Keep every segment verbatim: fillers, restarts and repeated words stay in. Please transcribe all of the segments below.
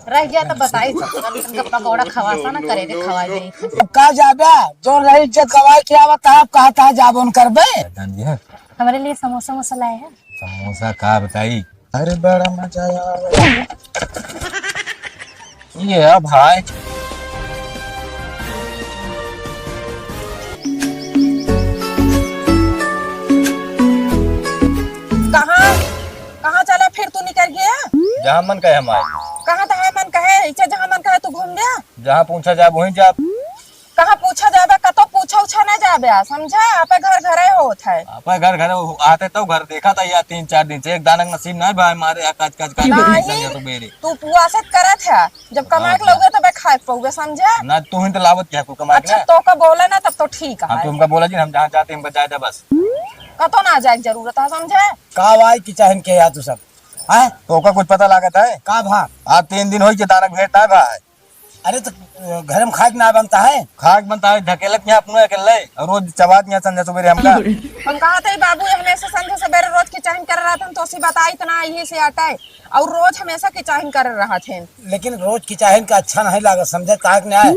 रह गया तो बताई सब, कल तुमका पकौड़ा खवासा ना करे के खवाई दे। अब का जाबे, जो रही इज्जत गवाए के आवत है, अब कहा था जाबो न करबे। जान दिया। हमारे लिए समोसा वमोसा लाए हैं? समोसा का बताई, अरे बड़ा मजा आया। ये है भाई। कहाँ, कहाँ चला फिर तू निकल गया? जहाँ मन कहे हम आए। कहाँ तहाँ मन कहे, इच्छा जहाँ मन कहे तू घूम गया? जहाँ पूछा जाए वहीं जाब। कहाँ पूछा जाबे, कतो पूछा उछा ना जाबे, समझा? आपे घर घरे होत है। आपे घर घरे हो-, आते तो घर देखा था यार, तीन चार दिन से एक दाना के नसीब ना है भाई, मारे आ काज काज काज नहीं, संझा सुबेरे। तू उपवास करत है, जब कमाए हाँ, के लगे तबे खाए के पउबे, समझा? ना तू ही तो लावत क्या को कमाए के अच्छा, ना? तो का बोले ना तब तो ठीक हम है। तुमका बोला जी, हम जहाँ जाते हमका जाए दे बस। कतो ना जाए के जरूरत है, समझा? का भाई की चाहन के यार तू सब, हैं? तो का कुछ पता लागत है? का भा? आज तीन दिन होई के दाना भेंट ना भाई। अरे तो, अ, घर में खाए के ना बनता है? खाए के बनता है, ढकेलत यहाँ अपने अकेले, और रोज चबात यहाँ संझा सुबेरे हमका। हम कहा थे बाबू, हमेशा संझा सुबेरे रोज की चाहन कर रहा था, तो उसी बताई इतना यही से आटा है, और रोज हमेशा की चाहन कर रहा थे। लेकिन रोज की चाहन का अच्छा नहीं लागत, समझे, काहे के नहीं आए?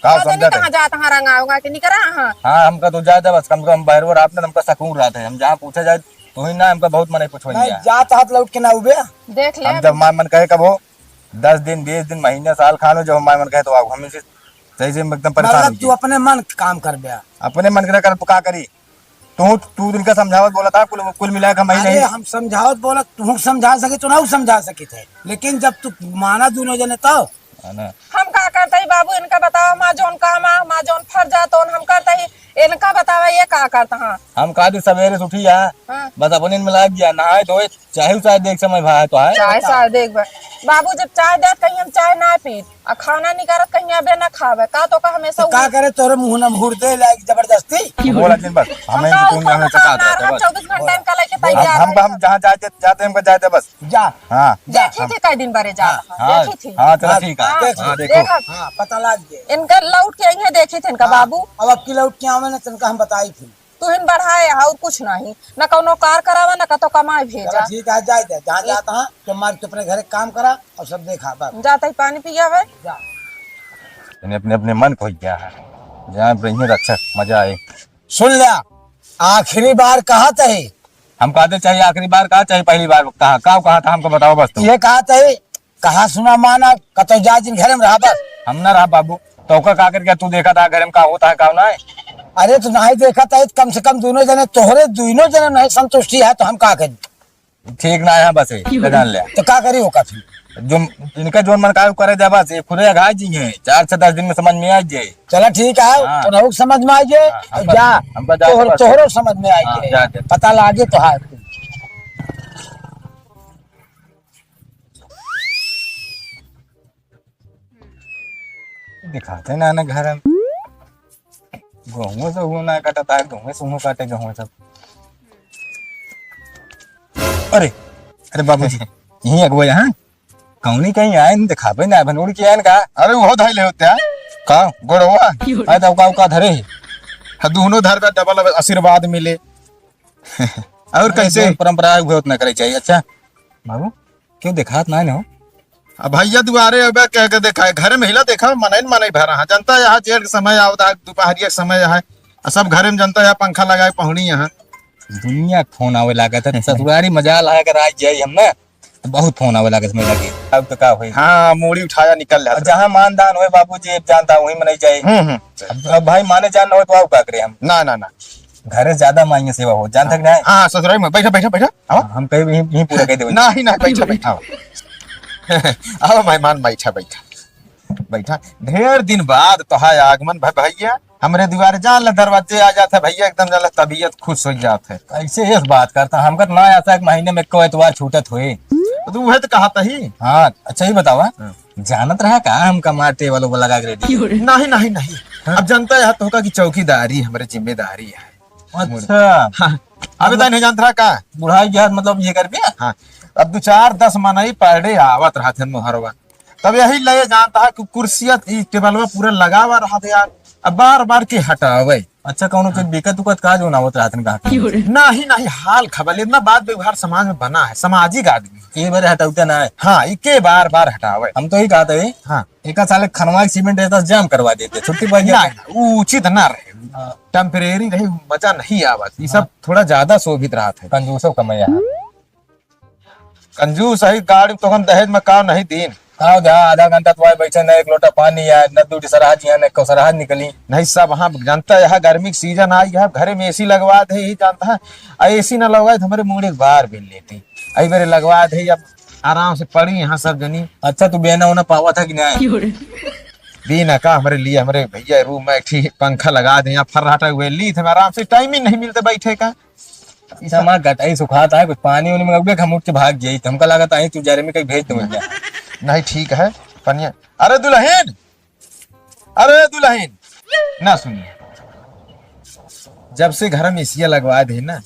का पता नहीं समझा कहाँ थे? जात हाँ रंगा उंगा के निकरा हाँ। हाँ, हमका तो जाए दे बस, कम से कम बहरवर आपने हमका सकून रहा था, हम जहाँ पूछा जाए तो ही ना, हमका बहुत मने कुछ हो नहीं, गया। जात हाथ लौट के ना उबे। देख ले। हम जब माय मन कहे कबो, दस दिन, बीस दिन, महीने, साल खानो, जब हमारे मन कहे तो आओ, हम इसे सही से एकदम परेशान मतलब हो तू गए। अपने मन के काम कर बे। अपने मन के कर तो का करी? तू, तू इनका समझावत बोला था, कुल, कुल मिला के हम ही अरे नहीं। हम समझावत बोला, तू समझा सके तो ना समझा सके थे, लेकिन जब तू माना दोनों जने तो। है ना? हम का करता ही बाबू, इनका बतावा, माँ जौन काम आ, माँ जौन फर जा, तौन हम करता ही, इनका बतावा, ये का करता हाँ? हम का दी सवेरे से उठी है, हाँ। बस अपने में लाग गया, नहाए धोए, चाहे उचाहे देख समय भाई तो है। चाहे सार देख बा-, बाबू जब चाय देत कहीं हम चाय ना पीब, आ खाना निकारत कहीं अबे ना खावे, का तो का हमेशा तो का उहे करे तोरे मुंह ना मुहूर दे लायक जबरदस्ती? बोला दिन बस, हम हमें का तुम ऊपर हमें का काम चका ना दे, रहा, बस। चउबीस घंटा इनका लेके हम, तैयार हम, है। हम जहाँ जाते, जाते हमको जाते बस। जा। हाँ। जा, देखी हाँ। थी कई दिन बारे जा हाँ। रहा, हाँ, देखी थी। हाँ, चलो हाँ, ठीक है। देख हाँ, ली। देखो। देखा। हाँ, पता लाग गया। इनका लौट के आई है, देखी थी इनका हाँ। बाबू। अब, अब की लौट के आवे ना, तनका हम बताई फिर। तुहिन बढ़ाए और कुछ नहीं, न कौनो कार करावा, न कतो कमाए भेजा। चला ठीक है, जाए दे, जहाँ जाता है, तो मार के अपने घरे काम करा और सब देखा, बस। जाता ही पानी पियावे। जा। अपने, अपने, अपने मन खोई गया है, जहाँ पे रहिए रक्षक, मजा आए। सुन लिया, आखिरी बार कहा थे। हम कहते चाहे आखिरी बार कहा, चाहे पहली बार कहा, का कहा था हमको बताओ बस तुम। ये कहा थे, कहा सुना माना, कतो जा जिन घरे में रहा बस। हम ना रहा बाबू, तो का, का करके तू देखा था घरे में का होता है, का ना है? अरे तो नहीं देखा था, कम से कम दोनों जने, तोहरे दोनों जने नहीं संतुष्टि है तो हम का करी? ठीक ना है बस, ये तो जान ले। तो का करी ओका फिर? जो इनका जोन मन का करे दे बस, ये खुदे अघा जी हैं, चार से दस दिन में समझ में आ जाए। चला ठीक है, हाँ। तो रहू समझ में आ जाए, हाँ, तो हम जा, बस, हम बस जाते तोहर, बस। तोहरो समझ में आ हाँ, जाए, जाते। पता लागे तो है। दिखाते ना ना घर में। गेहूं से हुआ ना कटता है, गेहूं से हुआ काटे गेहूं सब। अरे, अरे बाबूजी, यहीं अगुआ यहाँ? कौनी कहीं आए न दिखावे ना, भनोड़ के आए न का? अरे वो धैले होते हैं। का? गोड़वा? आए तो का, का धरे है? हाँ, दोनों धर का डबल आशीर्वाद मिले। और अरे, कैसे? जौन परंपरा है, उहे उतना करे चाहिए। अच्छा, बाबू, क्यों देखात ना हो? अब भैया दुआरे अबे कह के देखा है, घर में हिला देखा, मनई न मनई भरा है। जनता यहाँ जेठ के समय आवत है, दोपहरिया के समय है, आ सब घरे में जनता यहाँ पंखा लगाए पहुनी यहाँ। दुनिया के फोन आवे लागत है, ससुरारी मजाल है, अगर आज जाई हम ना, तो बहुत फोन आवे लागत में लगे। अब तो का होई? हाँ, मूड़ी उठाया निकल जात और रहे। जहाँ मानदान होए बाबूजी, अब जानता वही मनई जाए। हम्म, हम्म। अब, अब भाई माने जान न हो तो आओ का करे हम? ना, ना, ना। घरे ज्यादा मांगे सेवा हो, जानता कि नहीं? हाँ, ससुराल में बैठा, बैठा, बैठा। आओ। हम कहीं यहीं, यहीं पूरा कह देवे। नहीं, नहीं, बैठा, बैठा। आओ। आओ मेहमान, बैठा, बैठा। बैठा। ढेर दिन बाद तोहार आगमन भ-, भैया। हमरे दुआरे जान ला दरवाजे आ जात है भैया, एकदम जान ला तबीयत खुश हो जात है। ऐसे इस बात करता, हमका तो ना आता एक महीने में एको एतवार छूटत होए। तो तू उहे तो कहत ही। हाँ, अच्छा ही बतावा। हाँ। जानत रहा का हम कमार टेबल उबल लगा के रेडी? नहीं, नहीं, नहीं। हाँ। अब जनता है तोहका की चौकीदारी हमरे जिम्मेदारी है। अच्छा। हाँ। अबे ताई नहीं जानत रहा का? बुढ़ाई के हाथ मतलब ये कर पे? हाँ। अब दो चार दस मनई per day आवत रहत है मोहरवा। तब यही लगे जानता है कि कुर्सिया ई टेबलवा पूरा लगावा रहत है यार। अब बार बार के हटावे। अच्छा, कौनो चीज बिकत उकत का जौन आवत रहत न गाहक? नहीं, नहीं, हाल खबर, इतना बात व्यवहार समाज में बना है, सामाजिक आदमी। के बार हटौते ना है। हाँ, ई के बार बार हटावे। हम तो ही कहते हैं, हाँ। एक साले खनवा के सीमेंट रहता, जाम करवा देते, छुट्टी पा गया। नहीं, उ उचित ना रहे। हाँ। टेम्परेरी रही, मजा नहीं आवत। ई सब हाँ। थोड़ा ज्यादा शोभित रहत है। कंजूसो कमैया है। कंजूस है, गाड़ी तो हम दहेज में का नहीं दीन। का हो जा, आधा घंटा तो आए बैठे, न एक लोटा पानी आए, न दू सरहज यहाँ, न को सरहज निकली। नहीं, सब हाँ जानता है, यहाँ गर्मी की सीजन आई है, घरे में एसी लगवा दे, यही जानता है। आ एसी ना लगवाए तो हमारे मूड़े के बाहर भी लेती। आई बेरे लगवा दे, अब आराम से पड़ी यहाँ सब जनी। अच्छा, तू बेना होना पावा था कि नहीं? बिना का हमारे लिए, हमारे भैया रूम में एक ठी पंखा लगा दे, यहाँ फर्राटा हुए ली थे, आराम से टाइम ही नहीं मिलते बैठे का। ई सब हमार गटाई सुखात है, कुछ पानी उनी मंगबे, हम उठ के भाग जाई। तो हमका लागत है, तू जरे में कहीं भेज दो भैया। नहीं, ठीक है, पनिया। अरे दुल्हन, अरे दुल्हन, ना सुनिए। जब से घर में एसिया लगवा दे ना,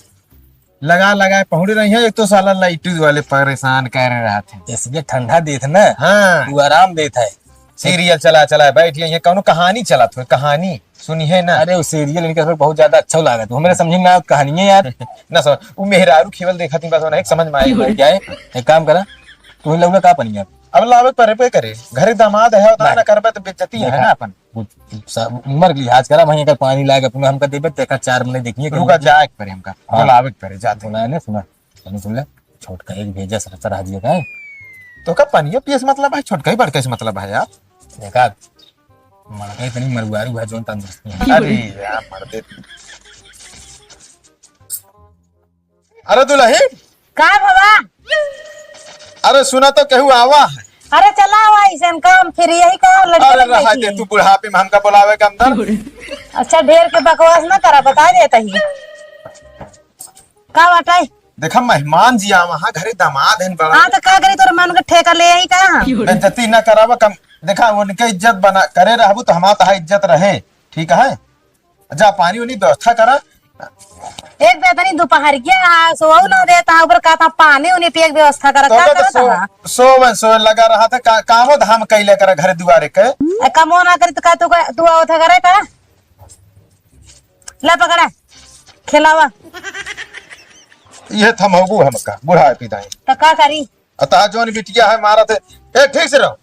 लगा लगा पहुड़े रही है। एक तो साला लाइट वाले परेशान कर रहे थे। एसिया ठंडा देत ना, हाँ। तू आराम देत है। सीरियल चला चला बैठ गई है, कौनो कहानी चला थोड़ी कहानी। सुनिए ना। अरे, वो सीरियल इनके सब बहुत ज्यादा अच्छा लागत। वो मेरे समझ में ना आवत कहानियाँ यार। ना सर, वो मेहरारू खेवल देखा थी, बस उन्हें एक समझ में आई। क्या है? एक काम करा, तू ही लौड़ा का पनिया? अब लावे परे पे करे, घर दामाद है, उतना ला। ना करबे तो बेइज्जती है देखा। ना अपन। वो सा-, उम्र के लिहाज करा, वहीं अगर पानी लाए अपना हमका देबे, देखा चार महीने देखिए रुका, कहीं। जाए के परे हमका, हाँ। बुलावे के परे, जाते। बुलाए ना, सुना, तनी सुन ले, छोटका एक भेजा सर, सर हाजिए का है। तो का पनिया पिए से मतलब है, छोटका ही बड़का से मतलब है यार? देखा, मड़का इतनी मरुआरू है, जोन तंदुरुस्ती है। अरे यार, मर दे। अरे दुल्हन। का बाबा? अरे सुना तो, केहू आवा है। अरे चला आवा, ऐसन काम फिर यही का लड़के अरे में रहा बैठी दे, है। तू बुढ़ापे में हमका बुलावे के अंदर। अच्छा, ढेर के बकवास ना करा, बता देता ही। का बाटे? देखा, मेहमान जी आवा है, घरे दामाद है बड़ा। हाँ, तो का करी, तोरे मन के ठेका ले आई का? बेइज्जती ना करावा, कम देखा, उनके इज्जत बना करे रहबू तो हमार तहा इज्जत रहे, ठीक है? जा, पानी उनी व्यवस्था करा। एक तो इतनी दोपहर के, हाँ, सोवो ना देता, ऊपर का था, पानी उनी पिए के व्यवस्था करा, तो का का तो करता सो-, है? सोवन, सोवन लगा रहा था, का-, कामो धाम कैले करा घर दुआरे के। ए, कामो ना करी तो का तू का, तू आवत है करे का? ला पकड़ा, खिलावा। ये थमहबू हमका, बुढ़ा पिदाई। तो का करी? अतः जोन बिटिया है मारत है, ए, ठीक से रहो।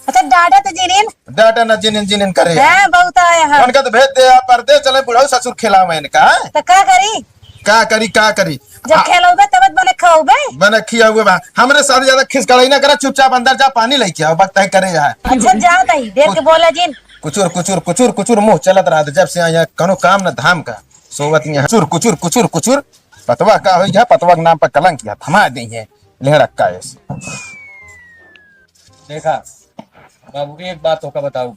अच्छा, डांटा तो जिनिन। डांटा ना जिनिन, जिनिन करे। हैं, बहुत आया है। उनका तो भेज दे, आप परदेस चले, बुढ़ऊ ससुर खिलावे इनका, हैं? तो का करी? का करी, का करी? जब आ- खिलौबे तब बने खौबे। बने खियाबे बा। हमरे साथ ज्यादा खिसकड़ाई ना करा, चुपचाप अंदर जा, पानी लेके आओ, बकताई करे यहाँ। अच्छा, जाओ तई, देख के बोला जिन। कुचुर, कुचुर, कुचुर, कुचुर मुँह चलत रहा, जब से आया कौनो काम न धाम का, सोवत यहाँ। कुचुर, कुचुर, कुचुर, कुचुर, पतवा का होई है, पतवा के नाम पर कलंक किया, थमा दी है, लेहड़ा का ऐसे। देखा बाबू, एक बात तोहका बताऊ,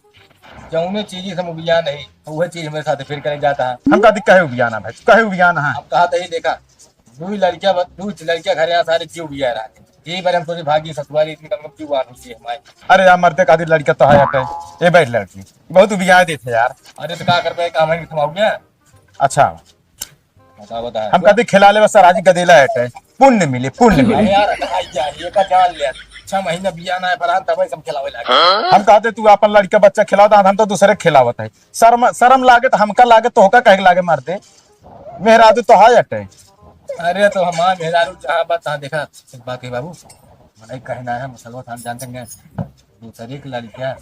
जौने चीज से हम उबिया नहीं, वह चीज हमरे साथ फिर करे जाता है। हम कहते काहे उबियाना भाई, काहे उबियाना है? हम कहा तो ही देखा, दू लड़किया ब-, दू लड़किया घर यहाँ सारे क्यों उबिया रहा है? यही बार हम सोचे भागी ससुराल इतनी कम क्यों आ रही है हमारे। अरे यार, मरते का दिन लड़किया तो है हटे। ए बैठ लड़की, बहुत उबिया देते यार। अरे तो का करबे, काम है कि तुम आओगे? अच्छा। बता, बता। हम कभी खिला ले बस राजी गदेला है, पुण्य मिले, पुण्य मिले। अरे यार, हटाई जा, ये का जान ले। छह महीना बिया ना है, फरहान तबे से हम खिलावे लागे। हम कहते तू अपन लड़का बच्चा खिलावत, हम तो दूसरे खिलावत है। शर्म, शर्म लागे तो हमका लागे, तो होका कहे के लागे मरते। मेहरारू तो है अटे। अरे तो हमार मेहरारू जहाँ बात तहाँ देखा, एक बात कही बाबू, मने कहना है, मुसलमान हम जानते हैं, दूसरे के लड़का,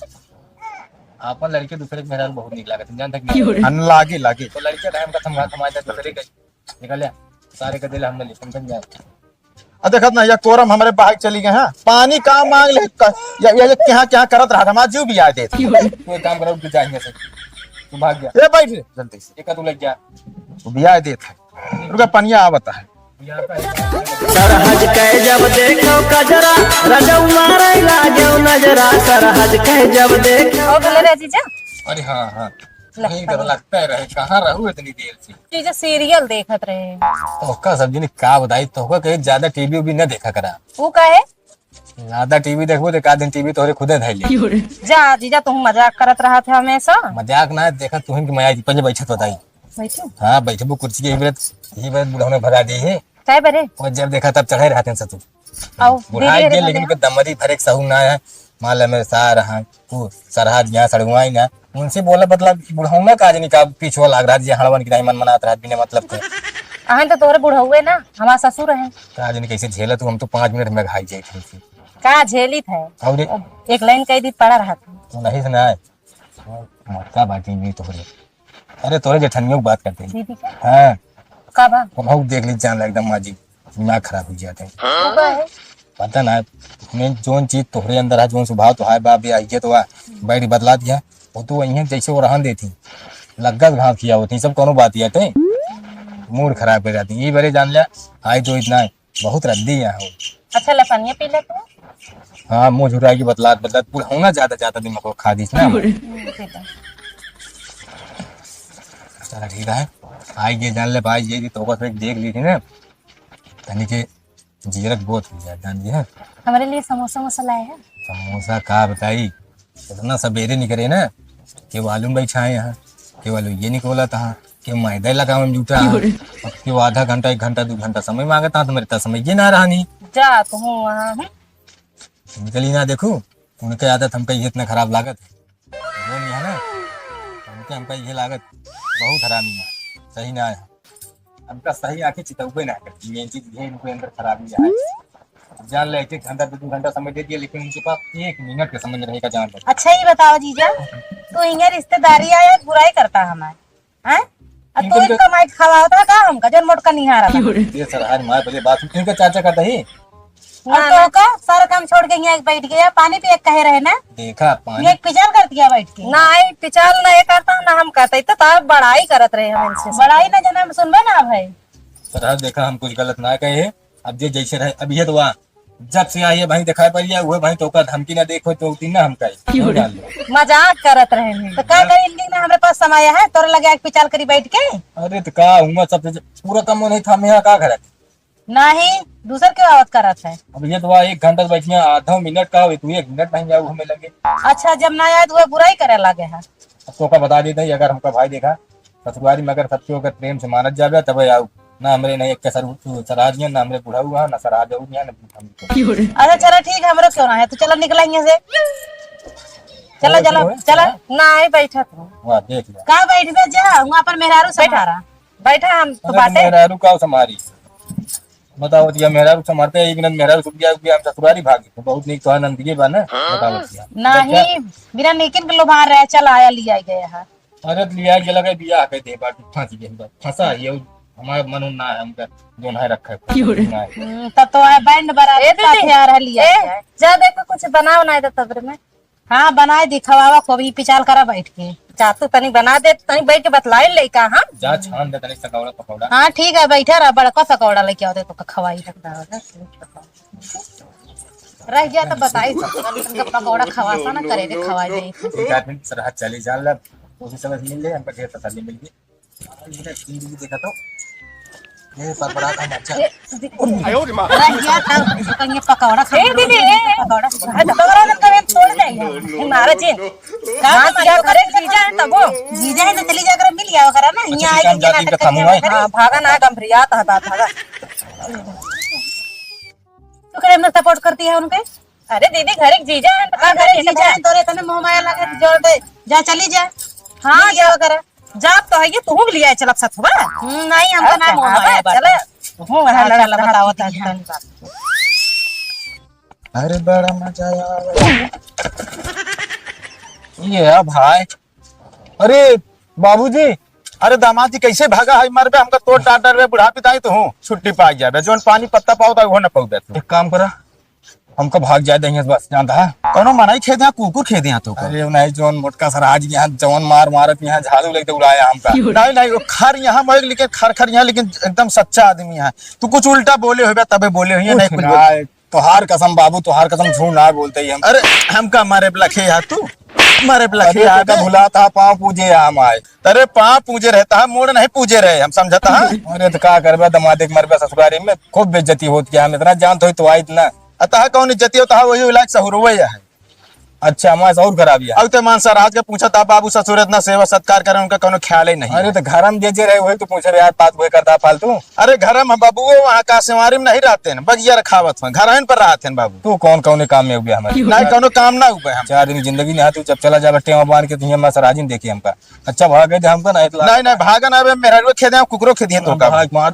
आपन लड़के दूसरे के मेहरारू बहुत नीक लागत, जानते हैं? अन लागे, लागे। तो लड़के टाइम का थमा, थमा जाए दूसरे के। निकल जा, सारे का दिल हमने ले, समझ जाए। आ देखत ना, या कोरम हमरे बाहर चली गए हैं, पानी का मांग ले, क-, या, या, या क्या, क्या करत रहा, हमारा जीव भी आ देत। तू एक काम करो, तू जा यहाँ से, तू भाग जा। ए, बैठ रे, जल्दी से। एक तू लग जा। वो भी आ देत है, रुका, पनिया आवत है। सरहज के जब देखो कजरा, रजऊ मारे लागेउ नजरा, सरहज के जब देखो। हो गले रे जीजा? अरे हाँ, हाँ। ले, नहीं, तो पनिया। लगता है रहे, कहाँ रहू इतनी देर से? जीजा सीरियल देखत रहे। तोहका सब जनी का बताई, तोहका कहीं ज्यादा टीवी उवी न देखा करा। वो का है? ज्यादा टीवी देखबो तो एक आध दिन टीवी तोहरे खुदे धैले। जा जीजा, तुम मजाक करत रहत है हमेशा। मजाक ना, देखा तुहिन के मजा आई, पहले बैठत बताई। बैठू? हाँ, बैठबू कुर्सी के, इबरत, इबरत बुढ़ौने भगा दे है। काय बरे? वो जब देखा तब चढ़े रहते हैं ससुर। आओ, बुढ़ा धीरे धीरे गए, लेकिन भले। कोई दमरी भरे के सहू ना है। मान ले मेरे सार हैं, वो सरहद यहाँ सड़ुआई ना, उनसे बोला बतला, बुढ़ऊ में का जानी का पीछुआ लाग रहा, जे हड़वन की नहीं मन मनात रहा बिना मतलब के। अहन तो तोहरे बुढ़ऊ है ना, हमार ससुर है। का जानी कैसे झेला तू, हम तो पाँच मिनट में घाई जाए थे। का झेली थे? और एक लाइन कह दी, पड़ा रहा था। तो नहीं सुना है। मक्का बाटी नहीं तोहरे। अरे तोहरे जेठनियों की बात करते हैं। दीदी का? हाँ। का बा? वो देख ली जान एकदम माजी, दिमाग खराब हो जाते हैं। वो का है? पता ना, मैं जोन चीज तोहरे अंदर है, जोन स्वभाव तो है, बाप भी आई है तो आ, बैठ बदला दिया, वो तो वही है जैसे वो रहन देती, लग्गस घास किया होती, सब कोनो बात ही है ते, मूड खराब कर जाती, ये बरे जान लिया, आई तो इतना है। बहुत रद्दी यहाँ हो। अच्छा, लसनिया पी ले तू। हाँ, मुँह झुराई के बतलात, बतलात, बुढ़ौना ज्यादा, ज्यादा दिमाग को खा दीस ना। हम्म, पी ले। चला, ठीक है। आई ये जान ले भाई, ये तो बस एक देख ली थी ना। तनी के जीरक बहुत हो जाए, जान दिया। हमारे लिए समोसा वमोसा लाए हैं? समोसा का बताई, इतना सबेरे निकले ना, केहू आलू में बैठा है यहाँ, केहू आलू ये निकोला था, केहू मैदा लगावे में जुटा है, अब केहू आधा घंटा, एक घंटा, दो घंटा समय मांगता, तो मेरे पास समय ये ना रहा नहीं। जा, तू हूँ वहाँ, हम्म? निकली ना, देखू, उनके आदत हमका ये इतना खराब लागत है। वो नहीं है ना, उनके हमका ये लागत बहुत हरामी है, सही ना है। हमका सही आके चितौबे ना करती, ये चीज ये इनके अंदर खराबी है। जान ले, एक एक घंटा, दो दो घंटा समय दे दिया, लेकिन उनके पास एक मिनट का समय नहीं रहेगा, जान ले। अच्छा, ये बताओ जीजा, तू इहाँ रिश्तेदारी आया, बुराई करता हमारे, हैं? अब तू इनके इनका माइक खवावत है का हमका, जौन मोटका निहारा था? ये सर, आज माय बजे बात हुई, इनका चाचा का दही। और ना, तो ना। का सारा काम छोड़ के यहाँ बैठ गया, पानी पिए कहे रहे ना? देखा, पानी। ये पिचाल कर दिया बैठ के। ना, आई पिचाल ना ये करता, ना हम करता, इतना तो आप बड़ाई करत रहे हम इनसे। बड़ाई ना जना, हम सुनबे ना भाई। सर, देखा, हम कुछ गलत ना कहे हैं। अब जे जैसे रहे, अब ये तो आ, जब से आई है भाई, दिखाई पड़ गया, वो भाई तो का धमकी ना देखो, तो तीन ना हम कहे। क्यों रे? जान लो। मजाक करत रहे हैं। तो का करी, इनके ना हमरे पास समय है, तोरे लगे आके पिचाल करी बैठ के? अरे तो का हुआ, सब पूरा काम नहीं था, मैं यहाँ का घर है? नहीं, दूसर के आवत करत है। अब ये तो वहाँ एक घंटा से बैठी है, आधा मिनट का हो, तू एक मिनट नहीं जाऊ हमें लगे। अच्छा, जब ना आए तो वह बुराई करे लगे है। अब तो का बता देते हैं, अगर हमका भाई देखा ससुरारी में, अगर सबके अगर प्रेम से मानत जावे तब आऊ, ना हमरे नहीं एक सर सराज ना हमरे बुढ़ऊ है, ना सराज ना बुढ़ऊ। अच्छा चला ठीक है, हमरो क्यों ना है, तो चला निकला यहाँ से। चला, और चला, क्यों है? चला। ना आई बैठा तू। वाह, देख लिया। का बैठबे जा, वहाँ पर मेहरारू से बैठा। बैठा हम तो अरे, बाटे। मेहरारू का संभारी? बताओ, तो या मेहरारू संभारते हैं, एक मिनट मेहरारू सुख गया, हम ससुरारी भाग गए। बहुत नीक तो आनंद ये बा ना, बताओ भैया। नहीं, बिना नीकिन के लोभान रहे, चल आया, लिया गया है। अरे, तो लिया गया, लगे बिया के दे बाटी, फंस गए हम, फंसा है ये, हमारा मन ना है, हमका जोन है रखा है, क्यों रे? ना है। हम्म, तब तो है बैंड बरा ए, दीदी। साथ यार है, लिया ए, गया है। जा देखो, कुछ बनाओ ना इधर तबरे में। हाँ, बनाए दी, खवावा खूब, ई पिचाल करा बैठ के। जा, तू तनी बना दे, तनी बैठ के बतलाई ले का, हाँ? जा, छान दे तनी सकौड़ा पकौड़ा। हाँ, ठीक है, बैठा रहा, बड़का सकौड़ा लेके आओ, दे तो खवाई। रह गया तो बताई, सब तनी पकौड़ा खवासा ना करे रे, खवाई नहीं। एक आदमी सरहद चली जान लब, उसी समय मिल ले, हमको ढेर तसल्ली मिल गई। देखा तो। ये परपरा का मच्छर। ए, दीदी। आयो रे माँ। अरे, ये तो कहीं पकौड़ा खा ए, दीदी, ए, ए। पकौड़ा। अरे, पकौड़ा तो कभी तोड़ जाएगा। ए, मारा जी। का बात मारियो करे, जीजा है तबो। जीजा है तो चली जाकर मिल जाओ करा ना। अच्छा, यहाँ ठीक है, हम आके जाके नाटक इनका करके खाऊंगा। आवे करे। हाँ, भागा ना, गंभरिया तो है बात, भागा। तू करे में सपोर्ट करती है उनके? अरे दीदी, घर एक जीजा है, तो का अरे करे जीजा है, तोरे तने मोह माया लगे, जोड़ दे। जा, चली जा। हाँ, मिल जाओ करा। जात तो है ये, तुहूँ के लिए चलब सथुआ। हम्म, नहीं, हमका अब ना मोह कहाँ माया बा, बाटे। चले। तुहूँ वहाँ हाँ, लड़त चला, रहत बताओ होती तनी है। तनी बात। अरे बड़ा मजा आया। ये है भाई। अरे बाबूजी, अरे दामाद जी कैसे भागा है मरबे, हमका तोड़ डांट डरबे, बुढ़ा पिताई तो हूँ, छुट्टी पा जाबे, जोन पानी पत्ता पाओ ता वो न पाओ तू। एक काम करा, हमका भाग जाए दहिया से बस, जानता है? कौनो मनाई खेद यहाँ, कुकुर खेद यहाँ तो का। अरे नहीं, जोन मोटका सर आज यहाँ जवन मार मारत यहाँ झाड़ू लेके उड़ाया हमका। क्यों? नहीं, नहीं, वो खर यहाँ मोए, लेकिन खर खर यहाँ, लेकिन एकदम सच्चा आदमी है। तू कुछ उल्टा बोले होबे, तबे बोले हुई, नहीं कुछ कुछ बोले। नहीं, तोहार कसम बाबू, तोहार कसम झूठ ना बोलते ही हम। अरे, हमका मारे पे लखे यहाँ तू, मारे पे लखे अरे, यहाँ तो का बे। भुला था, पाँव पूजे यहाँ हम आए। अरे पाँव पूजे रहे, तहा मोड़ नहीं पूजे रहे, हम समझता है। अरे तो का करबे, दमादे के मरबे ससुरारी में, खूब बेइज्जती होत क्या, हम इतना जानत होई तो आई इतना। अतः कौन इज्जती होता है, वही इलाज सहुरवे है। अच्छा, हमारे से और खराब है। अब ते मानसा राज के पूछा था, बाबू ससुर इतना सेवा सत्कार करे, उनका कोनो ख्याल ही नहीं। अरे, तो घर में जे जे रहे, वही तो पूछे यार, बात वही करता फालतू। अरे, घर में बाबू, वहाँ का सेवारी में नहीं रहते हैं, बगिया रखावत में, घर पर रहते हैं बाबू। तू कौन, कौन काम में हुए हमारे? नहीं, कोनो काम ना हुए हम। चार दिन की जिंदगी नहीं, तू जब चला जा, बट्टे वहाँ बांध के, तुझे मानसा राज ही देखिए हमका। अच्छा, भाग गए थे हमका, नहीं तो नहीं, नहीं, भागन, अबे मेहरुआ खेदे, कुकरो खेदिए तो का? भाग मार।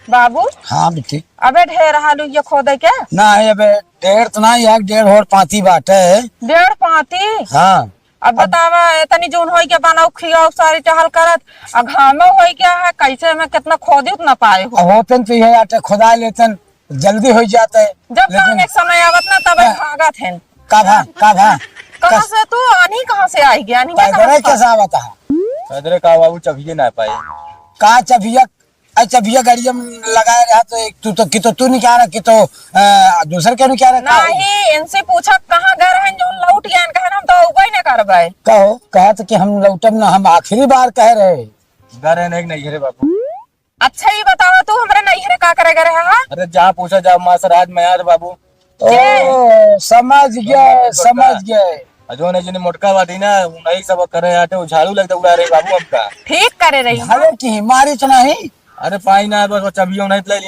बाबू। हाँ, बिट्टी। अबे ढेर हालू ये खोदे के? नहीं, अबे ढेर तो नहीं, एक डेढ़ होड़ पाती बाटे। डेढ़ पाती? हाँ। अब अब बतावा, इतनी जून होई के बनाओ, खियाओ, सारी टहल करत, आ घामो होई गया है, कैसे में कितना खोदी उतना पाए हो? अब होतन तो ये आटे खुदा लेतन, जल्दी हो जाता है, जब लेकिन काम एक समय आवत ना, तब हाँ। भागत हैं। का भा, का भा? कहाँ कस- से तू आनी, कहाँ से आई गया? आनी पैदल कहाँ है, से? कैसे आवत है? पैदल का बाबू, चबिये ना पाए। का चबिया? अच्छा, भैया, गाड़िया में लगाए रहा तो एक तू तो, कि तो तू निकाल रहा, कि तो, अ, दूसर के निकाल रहा, का हो? नहीं, इनसे पूछा कहाँ गए हैं, जो लौट गए हैं, कहे हम तो उबे न करबे। कहो, कहा तो कि हम लौटब ना, हम आखिरी बार कह रहे। गए रहे नहीं, नहीं रे बाबू। अच्छा, ये बताओ, तू हमरे नैहरे का करे गए रहा? अरे, जहाँ पूछा जाओ, माँ से राज में यार बाबू। के? ओ, समझ गए, समझ गए। आ जौन है, जौन मोटका बाटी ना, उन्हीं सब करे आटे, वो झाड़ू लगता उड़ा रहे बाबू हमका। ठीक करे रही। झाड़ू की मारी तो नहीं? अरे पाई ना, बस वो चबियो नहीं ले ली।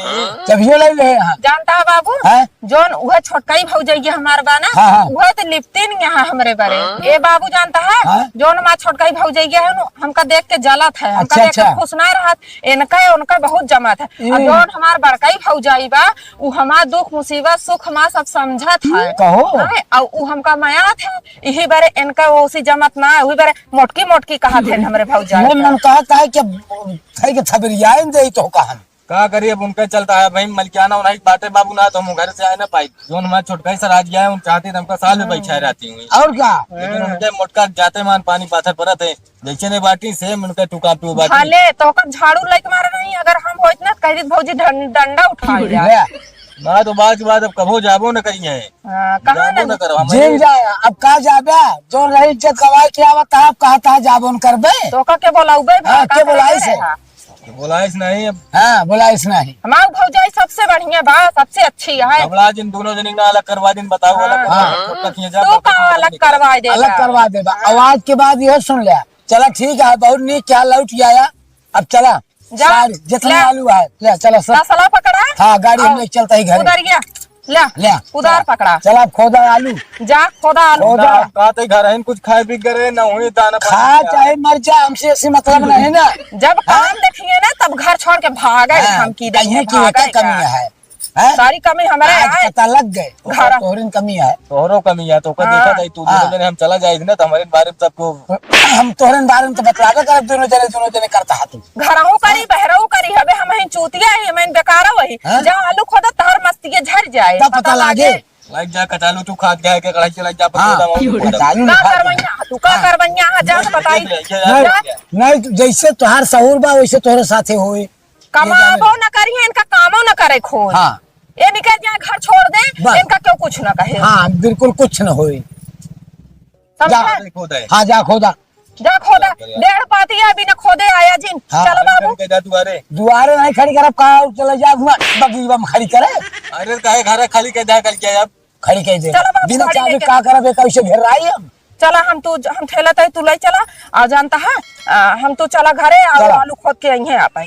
चबियो ले ले, हाँ। जानता है बाबू? हाँ? जौन उहे छोटकाई भौजैया हमार बा ना, हाँ, हाँ। उहे तो लिपटिन यहाँ हमरे बरे। ए बाबू जानता है? हाँ? जौन हमार छोटकाई भौजैया है नु, हमका देख के जलत है, हमका अच्छा, देख के अच्छा। खुश ना रहत, इनका उनका बहुत जमत है। ई। और जौन हमार बड़काई भौजाई बा, उ हमार दुख मुसीबत सुख हमार सब समझत है। कहो। हैं? और उ हमका मयात है, यही बारे इनका ओसी जमत ना है, वही बारे मोटकी मोटकी कहत है हमरे भौजाई ये का। मन कहत है कि, है कि थबरियाइन दे तो कहन। का करी, अब उनका चलता है भाई, मलिकाना उन्हीं बाटे बाबू ना, तो हम घर से आए ना पाई। जौन हमार छोटकाई सर आज गया है, उन चाहते तो हमका साल में बैठा रहती हुई। और का? लेकिन उनके मोटका जाते मान पानी पाथर परत है। जैसे नहीं बाटी, same उनका टुका टू बाटी। भले तो ओकर झाड़ू लेके मारे नहीं, अगर हम होइत ना, तो कह दीत, "भौजी, डं-, डंडा उठा लिया।" ले। ना तो बात की बात, अब कबो जाबो न करिए। हाँ, कहाँ जाबो न न करब, हम जिन ये जाए, अब का जाबे? जो रही इज्जत गवाए के आवत, आप कहा था जाबो न करबे? तो ओका के बोलाउबे भा, हाँ, का के बोलाई करे से? रहा? के बोलाइस नहीं अब। हाँ, बोलाइस नहीं। हमार भौजाई सबसे बढ़िया बा, सबसे अच्छी है। घबरा जिन दोनों जनी ना अलग करवा दिन, बताओ, अलग हाँ। करवा दिन, हाँ। छोटका खिया जा, तू बड़का का खिया अलग जा। करवा दे अलग बा? करवा देबा। आवाज के बाद ये सुन ले, चला ठीक है, बहुत नीक क्या लौट आया। अब चला, जा, सारी जितना ले। आलू है, ले, चला सब। तसला पकड़ा। हाँ, गाड़ी हम आओ। ले चलता ही घर। उधर गया, ले, ले, उधर चला। पकड़ा। चला, अब खोदा आलू। जा, खोदा आलू। खोदा। ना, का ते घर है, कुछ खाए पी करे, ना हुई दाना पानी खा का। चाहे मर जा, हमसे ऐसी मतलब नहीं ना। जब हाँ? काम देखिए ना, तब घर छोड़ के भागे, हाँ, धमकी देंगे, कहीं की भागे एक कमी का। है। हैं? सारी कमी हमरे आज है। पता लग गए, घर। तोहरे में कमी है। तोहरो कमी है, तो ओकर हाँ। देखा जाई, तू हाँ। दोनों जने हम चला जाए ना, तो हमारे बारे में सबको हम तोहरे बारे में तो बतलावे करब, दोनों जने, दोनों जने करता है तू। घरहू करी, हाँ। बहरहू करी, हबे हम ही चूतिया ही, हम ही बेकारा वही। हाँ। जा आलू खोदा, तहर मस्ती के झर जाए। तब पता पता लागे। लागे। लाइक जा कचालू, तू खात गया के कढ़ाई से लाइक जा, हाँ। पकौड़ा मांगू, पकौड़ा। कचालू का नहीं खाते। करवैया? तू का हाँ। करवैया? जा तो बताई। नहीं, जा। नहीं, जैसे तोहार सहूर बा, वैसे तोहरे साथे होई। कमाबो न करिहे, इनका कामो न करे खोज। हाँ। ये निकल जाए, घर छोड़ दे, बस। इनका क्यों कुछ न कहे। हाँ, बिल्कुल कुछ न होई। समझा? जा। खोदा है। हाँ, जा खोदा। जा खोदा। जा, जा। डेढ़ पाती है, बिना खोदे आया जिन। हाँ। चलो बाबू। खड़ी कर जा दुआरे। दुआरे नहीं खड़ी करब, कहाँ चले जा, हुआ बगीवा में खड़ी करे। अरे, काहे घर खाली कर जा, कल क्या अब? खड़ी कर दे। चलो बाबू, बिना गाड़ी चाबी लेके। का करब, एक ऐसे घेर आई हम। चला, हम तू, हम ठेला तय तू ले चला, आ जानता है, आ, हम तू चला घरे, आ चला। आलू खोद के आई हैं आप।